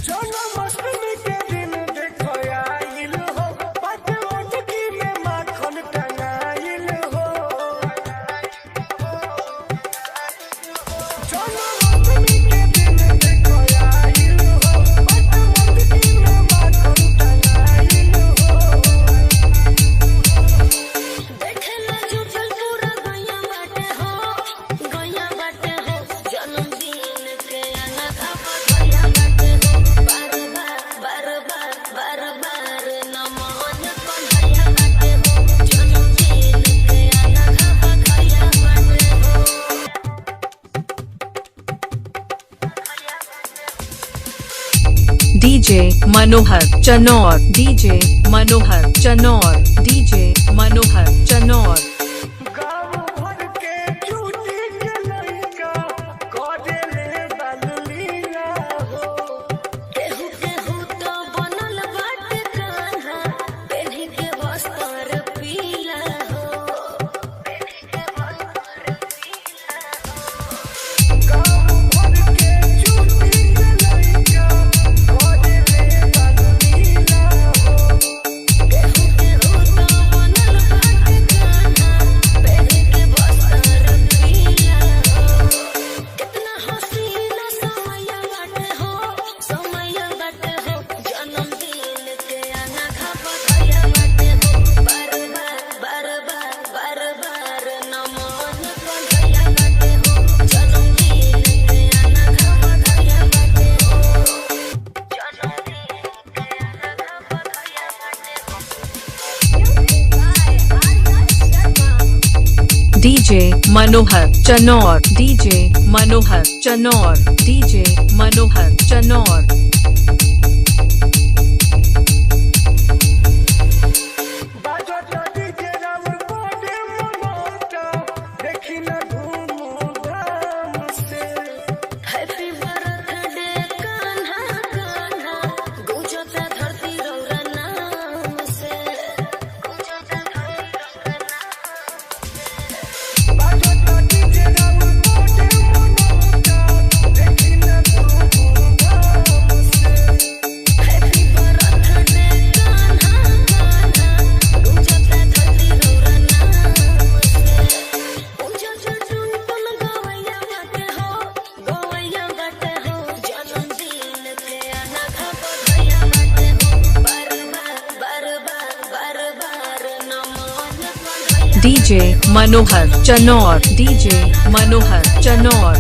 जन्माष्टमी के दिन देखो आइल हो, पट मटकी में माखन टंगाइल हो। जन्माष्टमी के दिन देखो आइल हो, पट मटकी में माखन टंगाइल हो। देखला जुटल पूरा गैया बाटे हो, गैया बाटे हो। जन्मदिन के अनखा गैया बाटे हो। बार बार बार बार बार बार नमन कन्हैया बाटे हो। जन्मदिन के अनखा गैया बाटे हो। DJ Manohar Chanaur, DJ Manohar Chanaur, DJ Manohar Chanaur. गाँव भर के चूटी के लइका करेले बाल लीला हो। केहू केहू तो बनल बाटे कान्हा, पेन्ही के वस्त्र पीला हो। पेन्ही के वस्त्र पीला हो। गाँव भर के चूटी के लइका करेले बाल लीला हो। केहू केहू तो बनल बाटे कान्हा, पेन्ही के वस्त्र पीला हो। कितना हसीना समैया बाटे हो, समैया बाटे हो। जन्मदिन के अनखा बधैया बाटे हो। बार बार बार बार बार बार नमन कन्हैया बाटे हो। जन्मदिन के अनखा बधैया बाटे हो। जन्मदिन के अनखा बधैया बाटे हो। DJ Manohar Chanaur, DJ Manohar Chanaur, DJ Manohar Chanaur. बाजत डीजे राउर बड़े मनोता, देखी न धूम धाम से। हैप्पी बर्थडे कान्हा कान्हा, गूंजता धरती रौरा नाम से। गूंजता धरती रौरा नाम से। बाजत डीजे राउर बड़े मनोता, देखी न धूम धाम से। हैप्पी बर्थडे कान्हा कान्हा, गूंजता धरती रौरा नाम से। गूंजता टुनटुन गवैया बाटे हो, गवैया बाटे हो। जन्मदिन के अनखा बधैया बाटे हो। बार बार बार बार बार बार नमन Kanhaiya DJ Manohar Chanaur, DJ Manohar Chanaur.